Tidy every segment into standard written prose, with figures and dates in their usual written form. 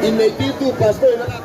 Inneihtirtu Pastor in a lak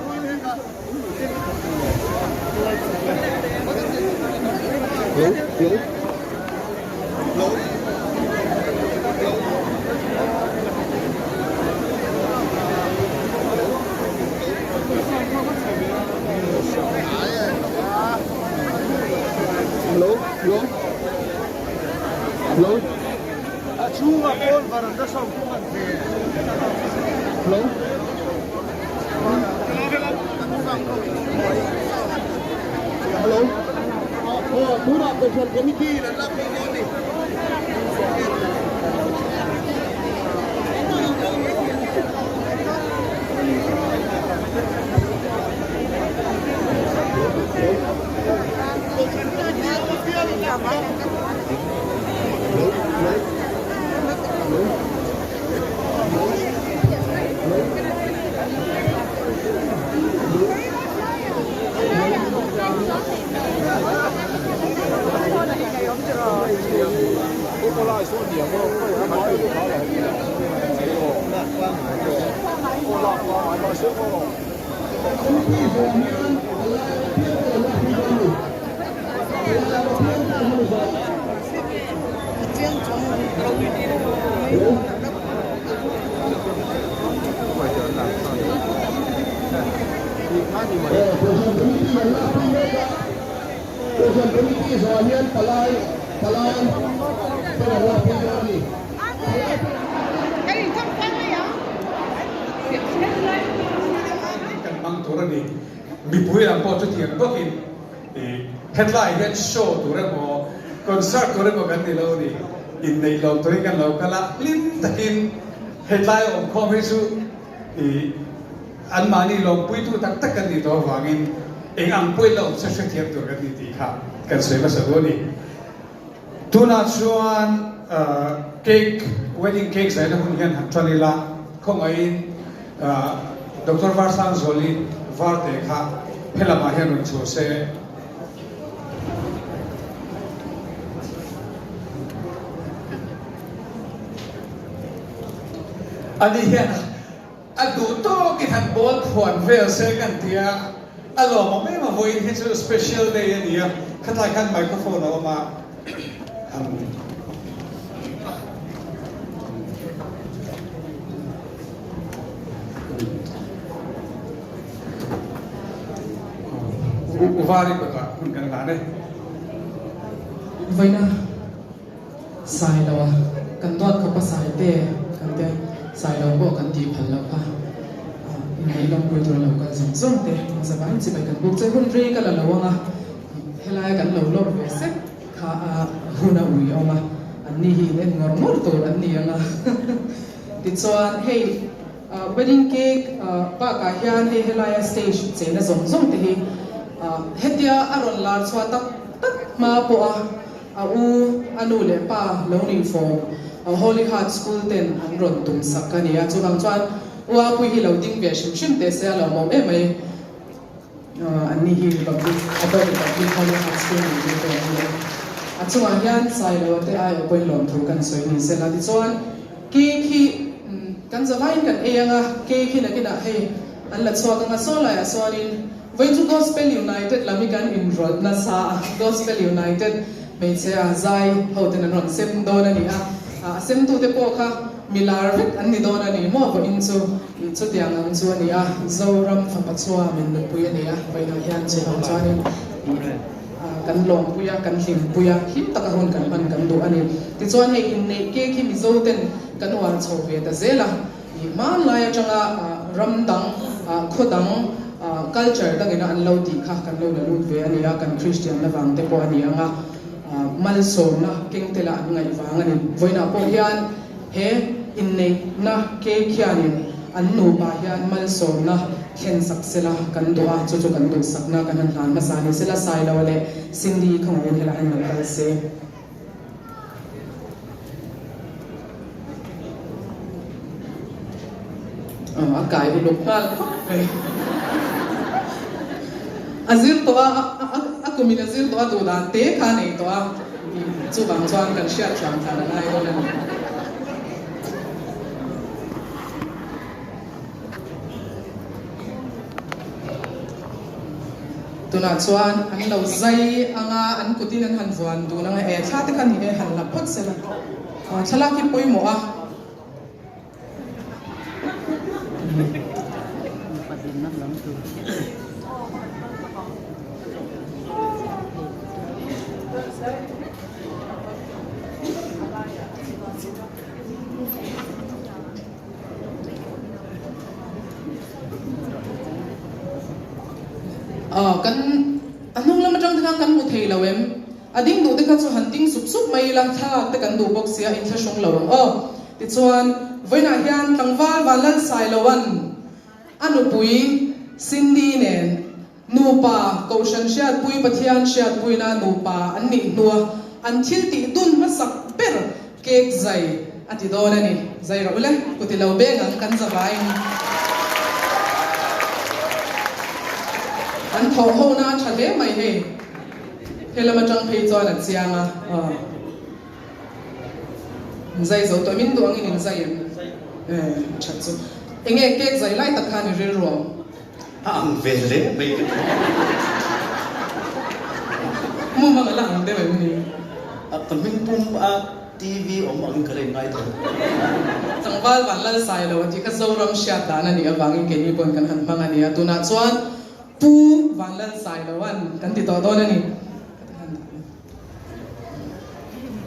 Kan hmang tur a ni. Mipui lam pawh chutiang bawkin hetlai hian show tur emaw concert tur emaw kan ni lo a ni. Inneih lo turin kan lo kal a, hlim takin hetlai awmkhawm hi chu anmahni lawmpuitu tak tak kan nih tawh avangin eng ang pawhin la awm se hrethiam tur kan ni tih kha kan sawi hmasa duh a ni. Tunah chuan cake, wedding cake zaina hun hian han tan ila, khawngaihin Doctor Varsangzuali Varte kha helamah hian rawn chhuah se. Ani hian a duh tawkin han bawl phuan vel se kan ti a, a lawmawm em a, vawiin hi chu special day a ni a, khatlai khan microphone a awm a, han U Vari kawtah hun kan hlan e. Vawiina Sailo a kan duat khawp a sai te kan te Sailo pawh kan tih phal loh kha inneih lawmpui tur a lo kal zawng zawng te hmasa vain chibai kan buk che hun rei ka la lo ang a helaia kan lo lawr ve sek kha a hun a ui awm a an ni hi in en ngawr ngawr tur an ni ang a tichuan hei wedding cake bakah hian hei helaia stage cheina zawng zawng te hi hetia a rawn lar chhuah tak tak hma pawh a A u, a nu leh pa lo nih fawm Holy Heart School ten an rawn tum sak a ni a, chuvang chuan U Apui hi lo ding ve hrim hrim teh se a lo mawm em mai. An ni hi Republic, Upper Republic Holy Heart School nih tir te an ni a. A chungah hian Sailoa te aiawh pawhin lawmthu kan sawi ni sela. Tichuan cake hi kan zavaiin kan ei ang a, cake hi nakinah hei an la chhuak ang a, saw laiah chuanin Vawiin chu Gospel United lam hi kan inrawlh nasa a, Gospel United hmeichhe a zai ho ten an rawn sem dawn a ni a, a semtute pawh kha milar vek an ni dawn a ni maw vawiin chu chutiang ang chu a ni a, Zoram fapa chua min nupui a ni a, vawiinah hian chuvang chuanin kan lawmpui a, kan hlimpui a, hlim taka hun kan hman kan duh a ni. Tichuan hei inneih cake hi Mizo ten kan uar chho ve ta zel a. I hmanlai atanga ram dang, khaw dang culture dangina an lo tih kha kan lo la lut ve a ni a, kan Kristianna vang te pawh a ni ang a, malsawmna keng te lah an ngaih vang a ni. Vawiinah pawh hian he inneihna cake hianin an nupa hian malsawmna thlen sak sela kan duh a, chu chu kan duhsakna kan han hlan hmasa a ni. Sela Sailoa leh Cindy khawngaihin helai han lo kal se. A kai uluk nghal khawp mai. A zir tawh a, a kumin a zir tawh a duh dan te kha a nei tawh a, chuvang chuan kan hriat thiam thlan a ngai dawn a ni. Tunah chuan an lo zai anga an kutin an han vuan dun anga e thla te kha ni e han la phawt sela thlalak hi pawimawh a. Aw kan a hnung lam atang te khan kan hmu thei lo em? A ding duh te kha chu han ding sup sup mai ila thlalak te kan duh bawk sia inthlahrung lo ang aw. Tichuan vawiinah hian tlangval Vanlalsailoan a nupui Cindy nen Nupa, Kohhran hriatpui, Pathian hriatpuina nupa an nih hnua an thil tih dun hmasak ber cake zai a ti dawn a ni. Zai rawh ule, kut i lo beng ang kan zavaiin. An thawh hona a tha hle mai hei. He lam atang phei chuan a chiang a. Aw. Zai zo tawh min duh angin in zai em? E, a that chu. Enge cake zai lai tak khan i rilru ang? A ang ve hle mai ka ti. Mumang a la ang deuh em ni? Ka hming pum a TV awm angin ka la in ngai tho. Tlangval van lal sai lo a tih kha Zoram hriat dan a nih avangin keini pawn kan han hmang a nia. Tunah chuan Pu Van Lal Sai lo an kan ti tawh dawn a ni.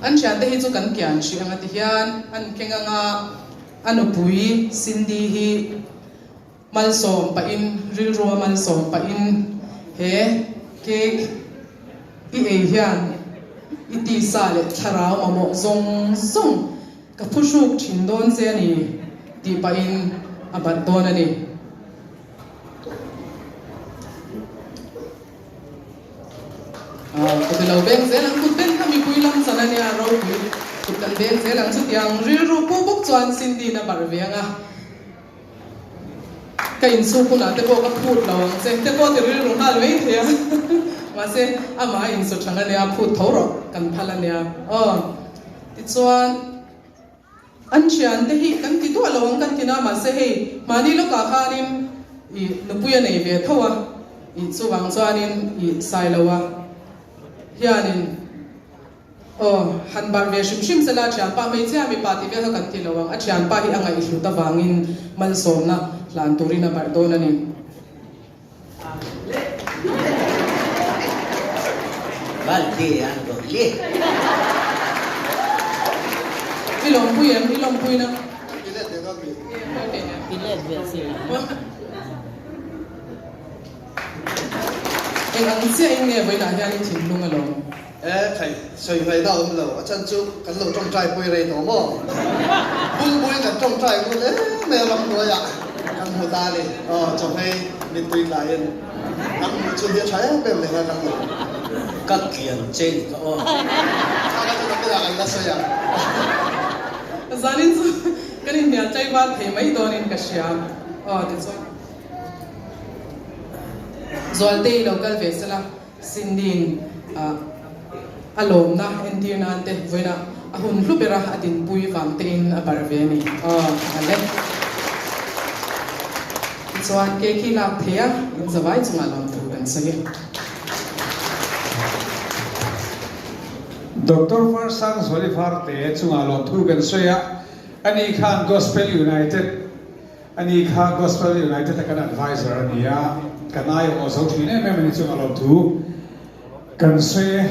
An thiante hi chu kan kian hrih ang a ti hian an keng anga a nupui Cindy hi Malsawm pahin, rilrua malsawm pahin he cake i ei hian i tisa leh thlarau mamawh zawng zawng ka phuhruk thin dawn che a ni tih pahin a bat dawn a ni. Kut i lo beng zel ang, kut beng kha mipui lam chan a nia ropui, kut kan beng zel ang chutiang rilru pu bawk chuan Cindy-in a barh ve ang a. Ka insuk hunah te pawh ka phut lo ang che te pawh ti rilru nghal mai thei a, mahse amah a insu thang a nia, phut tho rawh kan phal a nia aw. Tichuan an thian te hi kan ti duah lo ang kan ti na, mahse hei mahni lawkah khanin ih nupui a nei ve tho a, ih chuvang chuanin ih Sailoa hianin. Aw, han barh ve hrim hrim sela a thianpa hmeichhia mipa tih vel kha kan ti lo ang, a thianpa hi a ngaihhlut avangin malsawmna hlan turin a barh dawn a ni. I lawmpui em? I lawmpuina? Eng ang chiahin nge vawiinah hian i thinlung alawm? E khai, sawi ngaihna a awm lo, a chan chu kan lo tawngtai pui rei tawh maw? Bulbui kan tawngtai ngun em mai a ramhnuaiah kan hmu ta a ni. Aw, chawhmei mittui tlaiin kan hmuh chu hi a tha em em leh nghal kan lo. Ka kian che ni ka aw. Kha ka chu nakinah kan la sawi ang. Zanin chu kan inhnial tlaivar thei mai dawnin ka hria. Aw, tichuan Zualtei lo kal ve sela. Cindy-in a lawmna entir nan te vawiinah a hun hlu bera a dinpui vang tein a barh ve a ni. Aw, a le. Tichuan, cake hi lak thei a, in zavai chungah lawmthu kan sawi e. Doctor Varsangzuali Varte chungah lawmthu kan sawi a, ani khan Gospel United Ani kha Gospel United a kan adviser a ni a, kan aiawh zo thin em em a ni chunga lo thu kan sawi e.